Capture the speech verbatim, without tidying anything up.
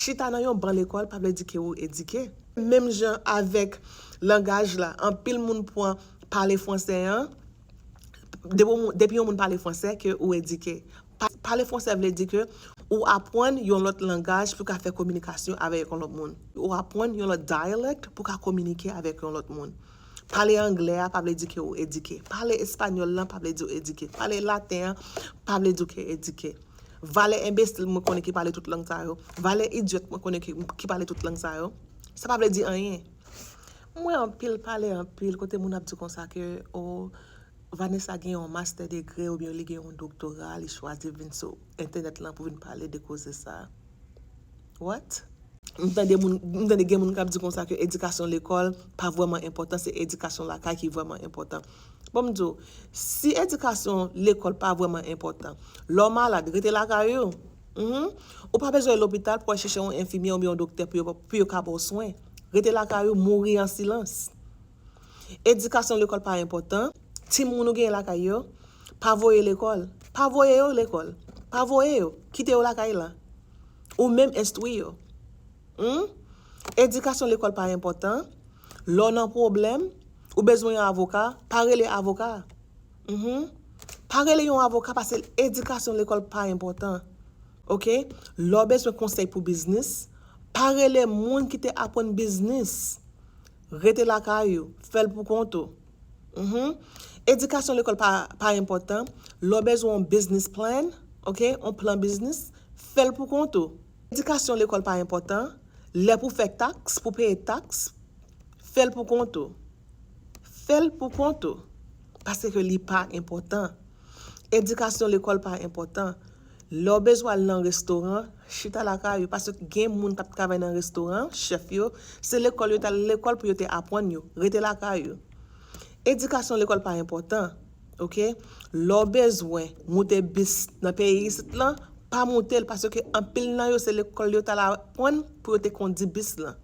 Chita nan yon ban lekòl pa vle di ke ou edike. Menm jan avèk langaj la, anpil moun pran pale fransè an, depi yon moun, depi yon moun pale fransè ke ou edike. Pale fransè vle di ke ou aprann yon lòt langaj pou ka fè kominikasyon avèk yon lòt moun. Ou aprann yon lòt dialect pou ka kominike avèk yon lòt moun. Pale anglè a pa vle di ke ou edike. Pale espanyòl lan pa vle di ou edike. Pale laten an pa vle di ou ke edike. Valè enbesil mwen konnen ki pale tout lang sa yo. Valè idyòt mwen konnen ki, ki pale tout lang sa yo. Sa pa vle di anyen. Mwen anpil pale anpil kote moun ap di konsa ke o Vanessa gen yon master degree oubyen li gen yon doktora, li chwazi vin sou entènèt lan pou vin pale de koze sa. What? M tande moun, m tande gen moun k ap di konsa ke edikasyon lekòl pa vrèman enpòtan, se edikasyon lakay ki vrèman enpòtan. Bon, m di w, si edikasyon lekòl pa vrèman enpòtan, lè w malad, rete lakay ou. Mhm. Ou pa bezwen lopital pou al chèche yon enfimyè oubyen yon doktè pou yo, pou yo ka ba w swen. Rete lakay ou, mouri an silans. Edikasyon lekòl pa enpòtan. Timoun ou gen lakay yo, pa voye lekòl. Pa voye yo lekòl. Pa voye yo. Kite yo lakay la. Ou menm enstwi yo. Hmm? Edikasyon lekòl pa enpòtan. Lè w nan pwoblèm, ou bezwen yon avoka, pa rele avoka. Mhm. Pa rele yon avoka paske edikasyon lekòl pa enpòtan. Oke? Lè w bezwen konsèy pou biznis, pa rele moun ki te aprann biznis. Rete lakay ou, fè l pou kont ou. Mhm. Edikasyon lekòl pa, pa enpòtan. Lè w bezwen yon business plan, oke, yon plan biznis, fè l pou kont ou. Edikasyon lekòl pa enpòtan. Lè pou fè taks, pou peye taks, fè l pou kont ou. Fè l pou kont ou. Paske li pa enpòtan. Edikasyon lekòl pa enpòtan. Lè w bezwen al nan restoran, chita lakay ou. Paske gen moun k ap travay nan restoran, chèf yo, se lekòl yo t al lekòl pou yo te aprann yo. Rete lakay ou. Edikasyon lekòl pa enpòtan. Oke? Lè w bezwen moute bis nan peyi isit lan, pa moute l paske anpil nan yo se lekòl yo t al aprann pou yo te kondi bis lan.